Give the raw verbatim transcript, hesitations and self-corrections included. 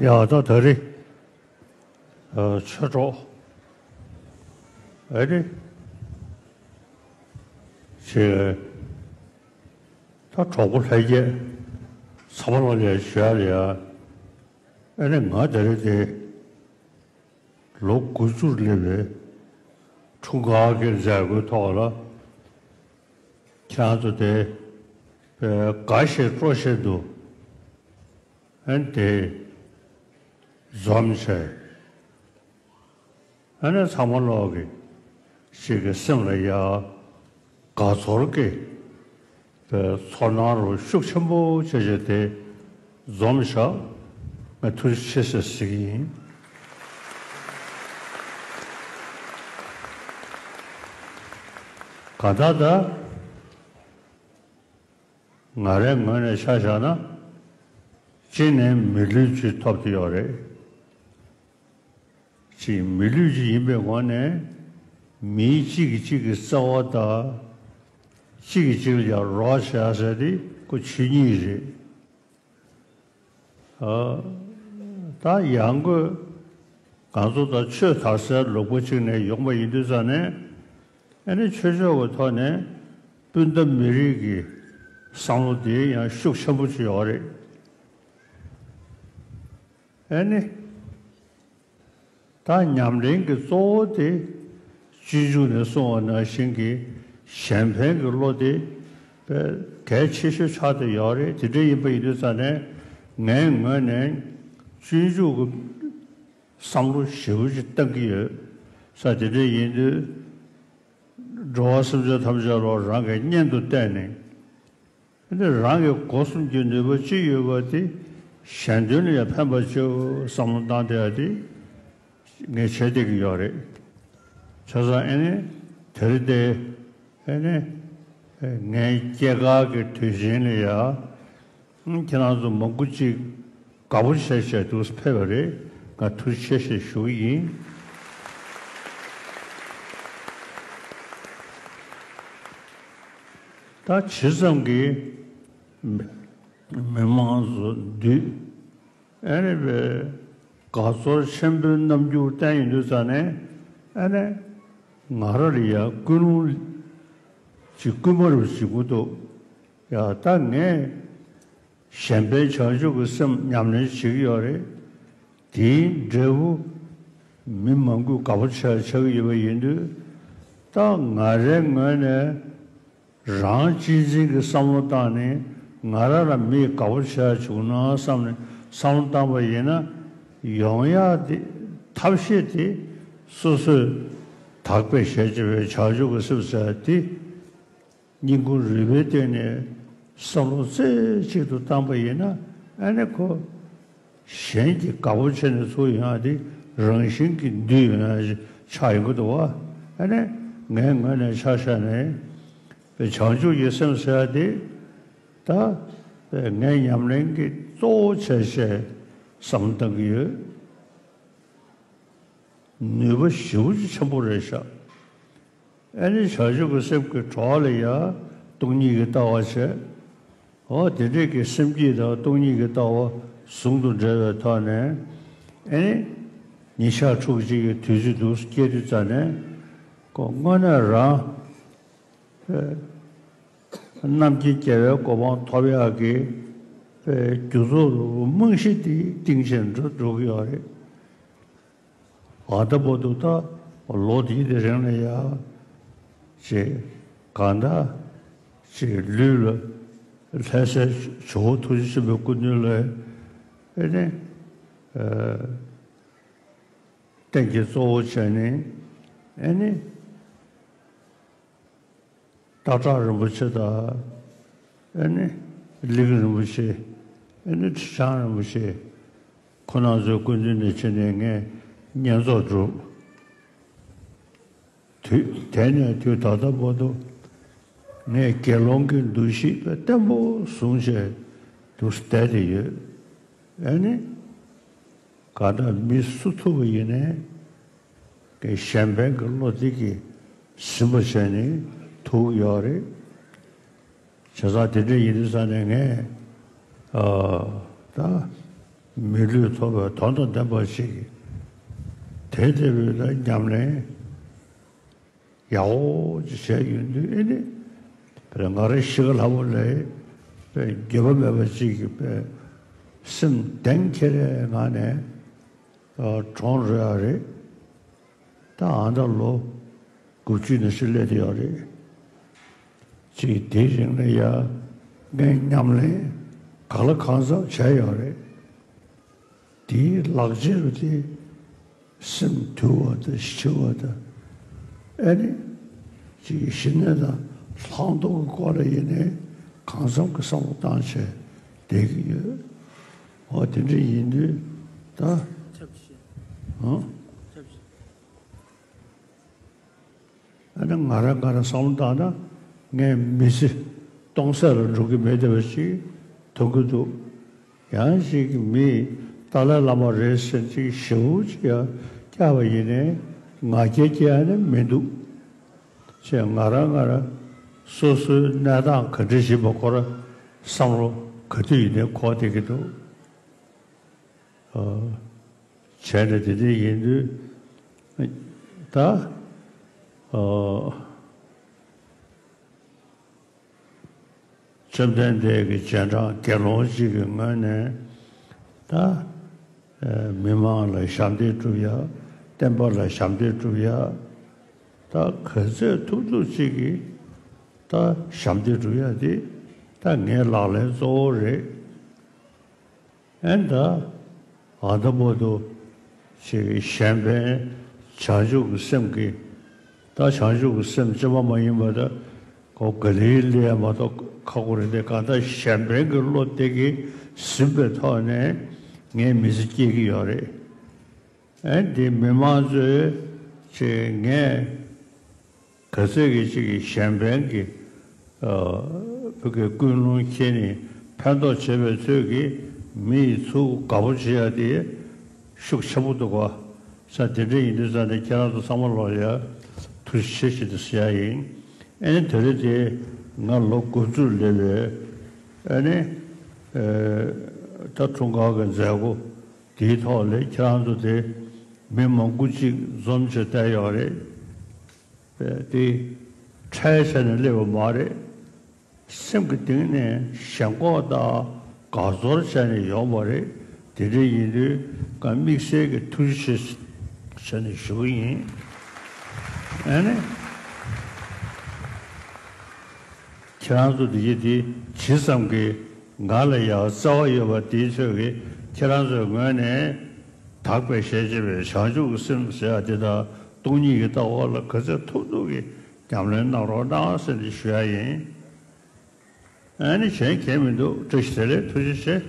ཡ་ད་ད་རེས་ཨ་ཆོས་གྲོགས་ཨ་རེ་ཆེ་ད་གྲོགས་པོ་ལྷན་རྒྱས་ཚང་མ་ལ་ལས་ཞུ་ཡ་ལ་ཡ་ཨ་ནི་ང་ད་རེས་དེ་ལོ་དགུ་བཅུར་སླེབས་པའི་འཁྲུངས་སྐར་གྱི་མཛད་སྒོའི་ཐོག་ལ་ཁྱེད་རང་ཚོ་དེ་དགའ་ཞེས་སྤྲོ་ཞེས་འདུག་ཨན་དེ་འཛོམས་བྱས། ཨ་ནི་ཚང་མ་ལོག་གི་ཞིག་གི་སེམས་ལ་ཡ་དགའ་ཚོར་གྱི་པའི་ཚོར་སྣང་རུ་ཤུགས་ཆེན་པོ་བྱས་བྱས་དེ་འཛོམས་བཞག་ང་ཐུགས་རྗེ་ཆེ་ཟེར་ཟེར་གྱི་ཡིན། གང་ལྟར་ད་ང་རའི་ངོས་ནས་ཆ་བཞག་ན་གཅིག་ནས་མི་ལུས་ཅིག་ཐོབ་ཀྱི་ཡོད་རེད། ཅིག་མི་ལུས་ཅིག་ཡིན་པའི་ངོས་ནས་མིའི་གཅིག་གིས་གཅིག་གི་བརྩེ་བ་དང་གཅིག་གིས་གཅིག་ལ་ཡང་རོགས་བྱེད་ཟེར་དེ་ཁོ་ཆོས་ཉིད་རེད། ཨ། ད་ཡང་སྒོས་ང་ཚོ་ད་ཆོས་དར་སའི་ལུང་པ་ཅིག་ནས་ཡོང་པ་ཡིན་དུས་ཙང་ནས་ཨ་ནི་ཆོས་ཕྱོགས་ཀྱི་ཐོག་ནས་སྤུན་ཟླ་མི་རིགས་ཀྱི་བསམ་བློ་དེ་ཡང་ཤུགས་ཆེན་པོ་ཅིག་ཡོད་རེད། ཨ་ནི། ད་ཉམས་ལེན་གྱི་གཙོ་བོ་དེ་སྤྱོད་འཇུག་ནས་གསུངས་པ་ནང་བཞིན་གྱི་གཞན་ཕན་གྱི་བློ་དེ་དཔེ་གལ་ཆེ་ཤོས་ཆགས་བསྡད་ཡོད་རེད། དེ་འདྲ་ཡིན་པ་ཡིན་དུས་ཙང་ནས་ངའི་ངོས་ནས་སྤྱོད་འཇུག་གི་བསམ་བློ་ཞེ་པོ་ཅིག་བཏང་གི་ཡོད་ས། དེ་འདྲ་ཡིན་དུས་འགྲོ་བ་སེམས་ཅན་ཐམས་ཅད་ལ་རང་གི་གཉེན་དུ་བལྟས་ནས། དེ་ནི་རང་གི་སྒོ་གསུམ་གྱི་ནུས་པ་ཅི་ཡོད་པ་དེ་གཞན་དོན་ལ་ཡང་ཕན་པ་ཅིའོ་བསམ་བློ་བཏང་བསྡད་ཡ་དེ་ངས་བྱས་བསྡད་ཀྱི་ཡོད་རེད། བྱས་ཙང་ཨེ་ནི་དེ་རིང་དེ་ཨེ་ནི་ངའི་སྐྱེས་སྐར་གྱི་དུས་ཆེན་ལ་ཡ་ཁྱེད་རང་ཚོ་མང་པོ་ཅིག་དགའ་པོ་བྱས་བྱས་འདུག་ཕེབས་པ་རེད། ང་ཐུགས་རྗེ་ཆེ་ཞེས་ཞུ་གི་ཡིན། ད་ཇི་ཙམ་གྱིས་མི་མི་མང་ཚོ་འདུས་ཨེ་ནི་པའི་དགའ་ཚོར་ཆེན་པོའི་རྣམ་འགྱུར་བསྟན་ཡོང་དུས་ཙང་ནས་ཨེ་ནི་ང་རང་ལ་ཡང་ཀུན་སློང་ཅིག་སྐུལ་མ་རུ་བྱེད་དགོས་འདུག་ཡ་ད་ངས་གཞན་ཕན་བྱང་ཆུབ་ཀྱི་སེམས་ཉམས་ལེན་བྱེད་ཀྱི་ཡོད་རེད། དེའི་འབྲས་བུ་མི་མང་པོས་དགའ་པོ་ཆགས་ཆགས་ཀྱི་ཡོད་པ་ཡིན་དུས་ད་ང་རའི་ངོས་ནས་རང་གཅེས་འཛིན་གྱི་བསམ་བློ་བཏང་ནས་ང་རང་ལ་མིས་དགའ་པོ་ཆགས་བྱུང་ན་བསམ་ནས་བསམ་བློ་བཏང་པ་ཡིན་ན་ཡོང་ཡག་དེ་ཐབས་ཤེས་དེ་སོ་སོས་དག་པའི་ཞལ་ལྕེ་བའི་བྱང་ཆུབ་ཀྱི་སེམས་ཟེར་དེ། སྙིང་ཁུང་རུས་པའི་སྟེང་ནས་བསམ་བློ་རྩེ་གཅིག་ཏུ་བཏང་པ་ཡིན་ན་ཨ་ནི་ཁོ་གཞན་གྱིས་དགའ་པོ་བྱས་ནས་ཚུར་ཡོང་ཡ་དེ་རང་བཞིན་གྱིས་འདུས་ཡོང་ཡ་ཆགས་ཡོང་གི་འདུག་བ། ཨ་ནི་ངའི་ངོས་ནས་ཆ་བཞག་ནས་བྱང་ཆུབ་ཀྱི་སེམས་ཟེར་ཡ་དེ་ད་ངའི་ཉམས་ལེན་གྱི་གཙོ་བོ་བྱས་བྱས་བསམ་བློ་བཏང་གི་ཡོད། ནུས་པ་ཞེ་པོ་ཅིག་ཆེན་པོ་རེད་ཤག་ཨེ་ནི་བྱང་ཆུབ་ཀྱི་སེམས་ཀྱི་གྲོགས་ལ་ཡང་སྟོང་ཉིད་ཀྱི་ལྟ་བ་བྱས། འོ་དེ་འདྲས་ཀྱི་སེམས་བསྐྱེད་དང་སྟོང་ཉིད་ཀྱི་ལྟ་བ་ཟུང་དུ་འབྲེལ་བའི་ཐོག་ནས་ཨེ་ནི་ཉིན་ཞག་ཕྲུགས་གཅིག་གི་དུས་ཚོད་འདུག་སྐྱེལ་དུས་ཙམ་ནས་ཁོ་དངོས་གནས་རང་རྣམ་མཁྱེན་རྒྱལ་བའི་གོ་འཕང་ཐོབ་ཡག་གི་རྒྱུ་ཚོགས་རྨང་གཞི་དེ་གཏིང་ཆེན་འགྲོ་འགྲོ་གི་ཡོད་རེད། ཨ་ད་བར་དུ་ད་ལོ་འདིའི་དེ་རིང་ལ་ཡ་ཅེ་གང་ད་ཅེ་ལུས་ལ་ལྷ་སའི་ཇོ་བོ་ཐུགས་རྗེ་ཆེན་པོའི་སྐུ་མདུན་ལ་ཨེ་ནི་རྟེན་གྱི་གཙོ་བོ་བྱས་ནས་ཨེ་ནི། སྟག་བྲག་རིན་པོ་ཆེ་དང་། ཨེ་ནི། གླིང་རིན་པོ་ཆེ། ཨེ་ནི་ཁྲི་བྱང་རིན་པོ་ཆེ། ཁོང་རྣམ་ཚོའི་སྐུ་མདུན་ནས་ཕྱིན་ནས་ངས་བསྙེན་རྫོགས་བསྒྲུབས། དུས་དེ་ནས་དུས་ད་ལྟ་བར་དུ་ངས་དགེ་སློང་གི་འདུ་ཤེས་བརྟན་པོ་བཟུང་བྱས་འདུག་བསྡད་དེ་ཡོད། ཨེ་ནི། གང་ལྟར་མི་སུ་ཐུག་པ་ཡིན་ནའི། གཞན་ཕན་གྱི་བློ་འདི་གིས་ཟིན་པ་བྱས་ནས་ཐུག་ཡོད་རེད། བྱས་ཙང་དེ་འདྲ་ཡིན་དུས་ཙང་ནས་ངས་ཨ་ད་ མི་ལུས་ཐོབ་པའི་དོན་དང་ལྡན་པ་ཞིག་གིས་དེ་ལྟ་བུའི་ལ་ཉམས་ལེན་ཡག་པོ་ཅིག་བྱས་ཡོང་དུས། ཨེ་ནི་དཔེར་ང་རང་ཤི་ཁ་ལྷ་མོ་ལས་དཔེ་འགྱོད་པ་མེད་པ་ཅིག་གིས་དཔེ་སེམས་གཏིང་ཁེལ་བའི་ངང་ནས་གྲོངས་འགྲོ་ཡ་རེད། ད་ཨ་ད་ལོ་དགུ་བཅུ་ནང་བཞིན་སླེབས་བསྡད་ཡོད་རེད། ཅིག་དེའི་རིང་ལ་ཡ་ངས་ཉམས་ལེན་གང་ལ་གང་འཚམ་བྱས་ཡོད་རེད། དེའི་ལག་རྗེས་རུ་དེ་སེམས་དུལ་བ་དང་ཞི་བ་དང་། ཨེ་ནི་ཅིག་ཞི་གནས་དང་ལྷག་མཐོང་གི་སྐོར་ལ་ཡིན་ནའི་གང་འཚམ་གྱི་བསམ་བློ་བཏང་བྱས་བསྡད་ཀྱི་ཡོད། འོ་དེ་འདྲ་ཡིན་དུས་ད་ཨང་། ཨ་ནི་ང་རང་ང་རང་བསམ་བློ་བཏང་ན་ངས་མི་ཚེ་སྟོང་ཟད་ལ་འགྲོ་གི་མེད་བསྡད་པ་ཞིག་མཐོང་གི་འདུག། ཡང་ཞིག་མིས་ཏཱ་ལའི་བླ་མ་རེད་ཟེར་ཅིག་ཞེ་པོ་ཅིག་ཡང་བཀྱགས་པ་ཡིན་ནའི་ང་རྒྱལ་སྐྱེ་ཡ་ནི་མི་འདུག་ཅེས་ང་རང་ང་རང་སོ་སོའི་གནས་སྟངས་ག་འདྲ་ཞིག་པ་ཁོ་རང་བསམ་བློ་ག་དུས་ཡིན་ནའི་འཁོར་བསྡད་ཀྱི་འདུག། བྱས་ནས་དེ་འདྲ་ཡིན་དུས་ད་ཨ་བཅོམ་ལྡན་འདས་ཀྱི་རྗེས་འབྲང་དགེ་སློང་གཅིག་གི་ངོས་ནས་ད་ཨ་མི་མང་ལ་ཞབས་འདེགས་སྒྲུབ་ཡ། བསྟན་པ་ལ་ཞབས་འདེགས་སྒྲུབ་ཡ། ད་ག་ཚོད་ཐུབ་ཐུབ་ཅིག་གིས་ད་ཞབས་འདེགས་སྒྲུབ་ཡ་དེ་ད་ངའི་ལག་ལེན་གཙོ་བོ་རེད། ཨེ་ད་ཨ་ད་བར་དུ་ཅིག་གཞན་ཕན་བྱང་ཆུབ་ཀྱི་སེམས་ཀྱིས། ད་བྱང་ཆུབ་ཀྱི་སེམས་ཅན་པ་མ་ཡིན་པ་ད་ཁོ་ག་ལེ་ལས་མ་གཏོགས་ཁག་པོ་རེད་དེ། གང་ལྟར་གཞན་ཕན་གྱི་བློ་དེ་གིས་ཟིན་པའི་ཐོག་ནས་ངའི་མི་ཚེ་སྐྱེལ་གྱི་ཡོད་རེད། ཨེ་འདི་མི་མང་ཚོས་ཅིག་ངས་ག་ཚོད་ཀྱི་ཅིག་གི་གཞན་ཕན་གྱི་ཨ་བོད་ཀྱི་ཀུན་སློང་འཁྱེར་ནས་ཕན་ཐོགས་བྱེད་པའི་ཚོད་ཀྱིས་མི་ཡི་ཚུར་དགའ་པོ་བྱེད་ཡ་དེ་ཤུགས་ཆེན་པོ་འདུག་ག། ས་དེ་འདྲ་ཡིན་དུས་ཙང་ནས་ཁྱེད་རང་ཚོ་ཚང་མ་ལོག་ཡ་ཐུགས་རྗེ་ཆེ་ཞེས་དུ་ཟེར་ཡ་ཡིན། ཨེ་ནི་དེ་རིང་དེ་ང་ལོ་དགུ་བཅུར་སླེབས་པའི་ཨེ་ནི་ཨེ་ད་འཁྲུངས་སྐར་གྱི་མཛད་སྒོ་དེའི་ཐོག་ལ་ཁྱེད་རང་ཚོ་དེ་མི་མང་པོ་ཅིག་འཛོམས་བྱས་བསྡད་ཡོད་རེད། དེ་ཁྲལ་བྱས་ནས་སླེབས་པ་མ་རེད། སེམས་ཀྱི་གཏིང་ནས་ཞེན་ཁོག་དང་དགའ་ཚོར་བྱས་ནས་ཡོང་བ་རེད། དེ་འདྲ་ཡིན་དུས་ང་དམིགས་བསལ་གྱི་ཐུགས་རྗེ་ཆེ་ཞུ་ནས་ཞུ་གི་ཡིན། ཨ་ནི་ཁྱེད་རང་ཚོ་འདི་གི་འདི་ཇི་ཙམ་གྱིས་ང་ལ་ཡང་བརྩེ་བ་ཡོད་པ་དེའི་ཚོད་ཀྱིས་ཁྱེད་རང་ཚོའི་ངོས་ནས་དག་པའི་ཞལ་ལྕེ་བའི་བྱང་ཆུབ་ཀྱི་སེམས་ཟེར་ཡ་དེ་དང་སྟོང་ཉིད་ཀྱི་ལྟ་བ་ལ་ག་ཚོད་ཐུབ་ཐུབ་ཀྱིས་ཉམས་ལེན་གནང་རོགས་གནང་ཟེར་ནས་ཞུ་ཡ་ཡིན། ཨ་ནི་གཞན་གང་མི་འདུག། བཀྲ་ཤིས་བདེ་ལེགས། ཐུགས་རྗེ་ཆེ།